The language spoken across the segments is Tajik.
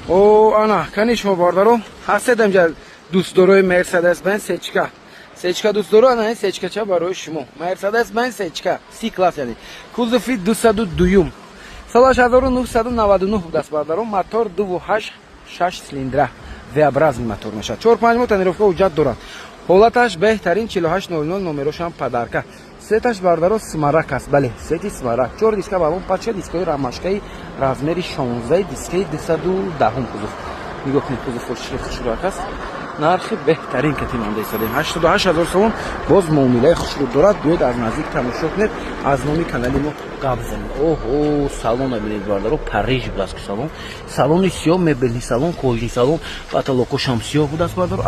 О, ана, кани шумо, бародаро, ҳастед инҷа, дӯстдорои Мерседес Бенз сечка. Сечка дӯстдоро, ана сечкача барои шумо. Мерседес Бенз сечка, С класс, яъне. Кузови 202-юм. Солаш 1999 будааст, бародаро, мотор 2.8, 6 цилиндра. V-образный мотор мешавад. 4-5 моҳ тонировка, ҳуҷҷат дорад. Ҳолаташ беҳтарин, 4800 номерошам подарка. Цветаш, бародаро, смарагд аст. Бале, цвети смарагд. Чор диска балон пача, дискаи ромашкаи размери 16, дискаи 210 кузов. Нигоҳ кунед, кузов хушрӯяк аст. Нархи беҳтарин кати монда истодем. 88 ҳазор сомон, боз муомилаи хушрӯ дорад. Биёед, аз наздик тамошо кунед, аз номи канали мо гап занед. Оҳо, салона бинед, бародаро, Париж будааст ки салон. Салони сиёҳ, мебельный салон, кожаный салон, потолокошам сиёҳ будааст, бародаро.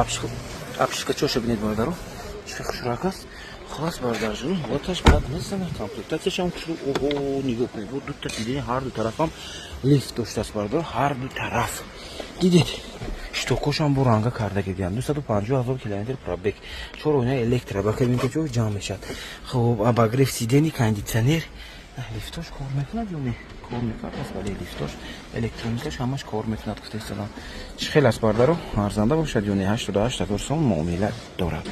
Обшивкачоша бинед, бародаро. Чӣ хушрӯяк аст. Халас, бардарҷон, ҳолаташ бад нест, комплектатсияшам хушрӯ. Оҳо, нигоҳ кунед, бо дута сиденье, ҳар ду тарафам лифт доштааст, бародаро, ҳар ду тараф. Дидед? Щитокошам бо ранга карда гирдиям. 250 ҳазор километр пробег. Чор оина электро, ба кабинкачо ҷамъ мешавад. Хуб, обогрев сидений, кондитсионер. Лифтош кор мекунад ё не? Кор мекунад аст, вале лифтош, электроникаш ҳамаш кор мекунад, гуфта истодам. Чӣ хел аст, бардаро? Арзанда бошад ё не? 88 ҳазор сом муомила дорад.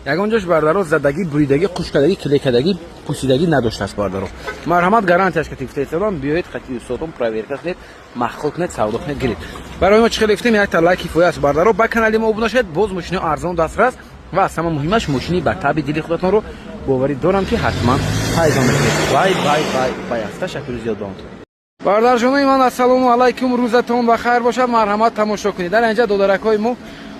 Ягон ҷош, бардаро, задагӣ, буридагӣ, қушкадагӣ, клекадагӣ, пусидагӣ надоштааст, бардаро. Марҳамат, гарантияш кати гуфта истодам, биёед, қати устодон проверка кунед, маъқул кунед, савдо кунед, гиред. Барои мо чӣ хеле гуфтем, якта лайк кифоя аст, бардаро. Ба канали мо обуна шавед, боз мошиниҳо арзон, дастрас ва аз ҳама муҳимаш мошини ба таби дили худатонро боварӣ дорам, ки ҳатман пайдо мекунед. Бай, бай, бай, бай аст. Ташаккури зиёд ба онтон. Бародарҷонои ман, ассалому алайкум, рӯзатон ба хайр бошад. Марҳамат, тамошо кунед. Дар инҷа додаракҳои мо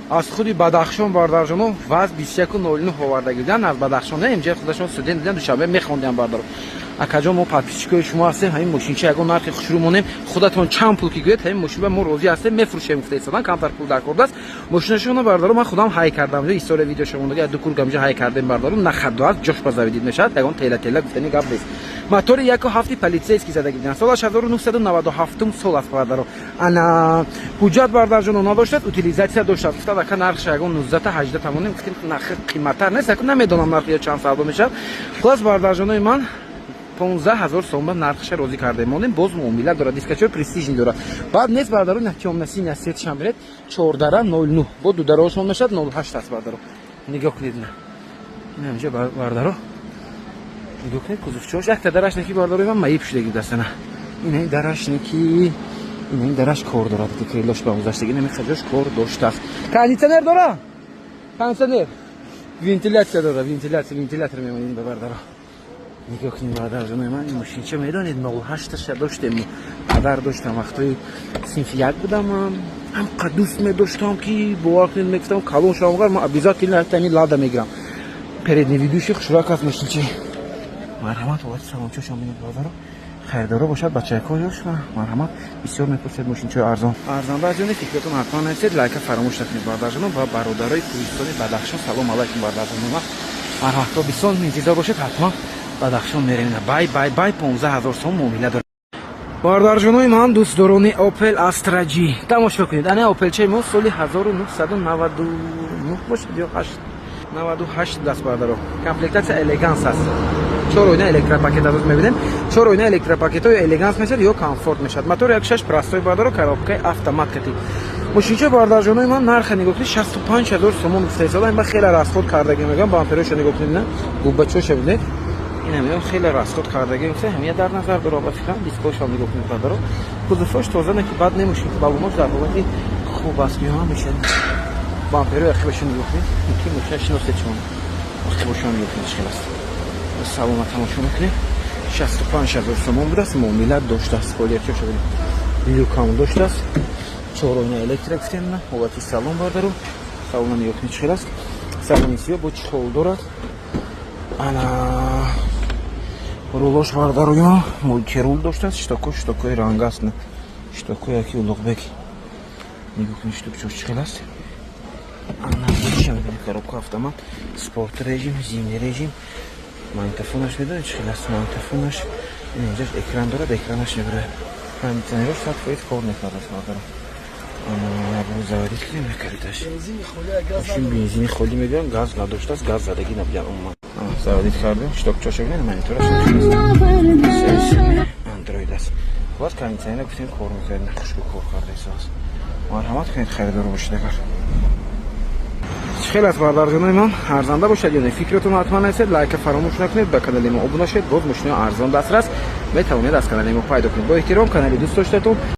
аз худи Бадахшон, бародарҷоно, ВАЗ 2109 оварда гирданд аз Бадахшон. Не, инҷа худашон студент буданд, Душанбе мехондиам, бародаро. Акаҷон, мо подписчикои шумо ҳастем, ҳамин мошинча ягон нархи хушрӯ монем, худатон чанд пул ки гӯед, ҳамин мошин мо розӣ ҳастем, мефурӯшем, гуфта истодан. Камтар пул дар кордааст. Мошинашона, бародаро, ман худам ҳай кардам. История видеошо мондага, ду круг ҳамҷа ҳай кардем, бародаро, на хадду аст, ҷош ба заводить мешавад, ягон тела тела гуфтани гап нест. Мотори 1.7 полицейский зада гирданд. Солаш 1997 сол аст, бародаро. Ана ҳуҷҷат, бародарҷоно, надоштааст, утилизация доштааст. Гуфтад, ака, нархша ягон 19 18 тамонем. Гуфтем, нархи қиматтар нест, аку намедонам нархи ё чанд савдо мешавад. Хулас, бародарҷонои ман, 15 ҳазор сом ба нархша розӣ карда монем, боз муомила дорад. Дискачои престижный дорад, баъд нест, бародаро. На тёмно-синий цветшам биред, чордара 09, бо дударошон мешавад, 08 аст, бародаро. Нигоҳ кунед, на инҷа, бародаро, нигоҳ кунед, кузовчош якта дараш неки, бародаро, ман маиб шудаги дастана. Ина дараш неки, ина дараш кор дорад, ки крылош ба гузаштаги, ина мехаҷош кор доштааст. Кондитсионер дора, кондитсионер, вентиляция дора, вентиляция, вентилятор мемонед, бародаро. Нигоҳ кунед, бародарҷонои ман, ин мошинча медонед, 08-аша доштем, падар доштам, вақтҳои синфи як будам, ҳамқа дӯст медоштам, ки бовар кунед, мегуфтам, калон шавам, ман обязательно ҳамин Лада мегирам. Передний ведущий хушрак аст мошинча. Марҳамат, ҳолати салончошон бинед, бародаро. Хайрдоро бошад, бачакоёш, марҳамат. Бисёр мепурсед мошинчаи арзон. Арзанда аз ёне фикратон ҳатман нависед, лайка фаромӯш накунед, бародарҷоно. Ва бародарои кӯҳистони Бадахшон, салом алайкум, бародарҷоно. Марҳамат, то бисёр интизор бошед, ҳатман Бадахшон мерем. Бай, бай, бай. 15 ҳазор сом муомила дорем. Бародарҷонои ман, дӯстдорони Opel Astra G, тамошо кунед. Ана Опелчаи мо, соли 1999 бошад ё 8, 98 даст, бародаро. Комплектатсия элеганс аст, чор оина электропакет. Аз мебинем, чор оина электропакетҳои, элеганс мешавад ё комфорт мешавад. Мотор 1.6 простой, бародаро, коробкаи автомат кати. Мошинча, бародарҷонои ман, нарха нигоҳ кунед, 65 ҳазор сомон гуфта истода. Ин ба хеле расход кардаги мегӯям. Бампероша нигоҳ кунед, на губачоша бинед, ина мегӯям, хеле расход кардаги гуфта, ҳамия дар назар дора, ба фикрам. Дискошам нигоҳ кунед, бародаро, кузовош тоза, не ки бад немошин, балонош дар ҳолати хуб аст. Меоҳам мешавад. Бамперои ақибаша нигоҳ кунед, ки мошина шиносед шумо. Ақибошам нигоҳ кунед, чӣ хел аст. Салона тамошо мекунем. 65 ҳазор сомон будааст, муомила доштааст. Спойлерчоша бинед, люкам доштааст, чор оина электро гуфтем. На ҳолати салон, бародаро, салона нигоҳ кунед, чӣ хел аст. Салони сиёҳ бо чехол дорад. Ана рулош, бародароё, мультируль доштааст. Щитоко, щитокои ранг аст, на щитоко яки Улуғбек. Нигоҳ кунед, щитокчош чӣ хел аст. Ана буриша мебинед, коробка автомат, спорт режим, зимний режим. Магнитофонаш медонед чӣ хел аст? Магнитофонаш инҷаш экран дорад, экранаш мебурад. Кондитсионерош 100% кор мекунад аст, бародаро. Заводить кунем калиташ. Мошин бензини холӣ мегӯям, газ надоштааст, газ задагӣ набудям умуман. Заводить кардем, щитокчоша бинед, монитораш андроид аст. Хулас, кондитсионер гуфтем, кор мекунад, хушку кор карда истааст. Марҳамат кунед, харидор бошед. Агар чӣ хел аст, бародарҷонои ман, арзанда бошад ё не, фикратон ҳатман нависед, лайка фаромӯш накунед, ба канали мо обуна шавед. Боз мошинои арзон дастрас метавонед аз канали мо пайдо кунед. Бо эҳтиром, канали дӯст доштатон.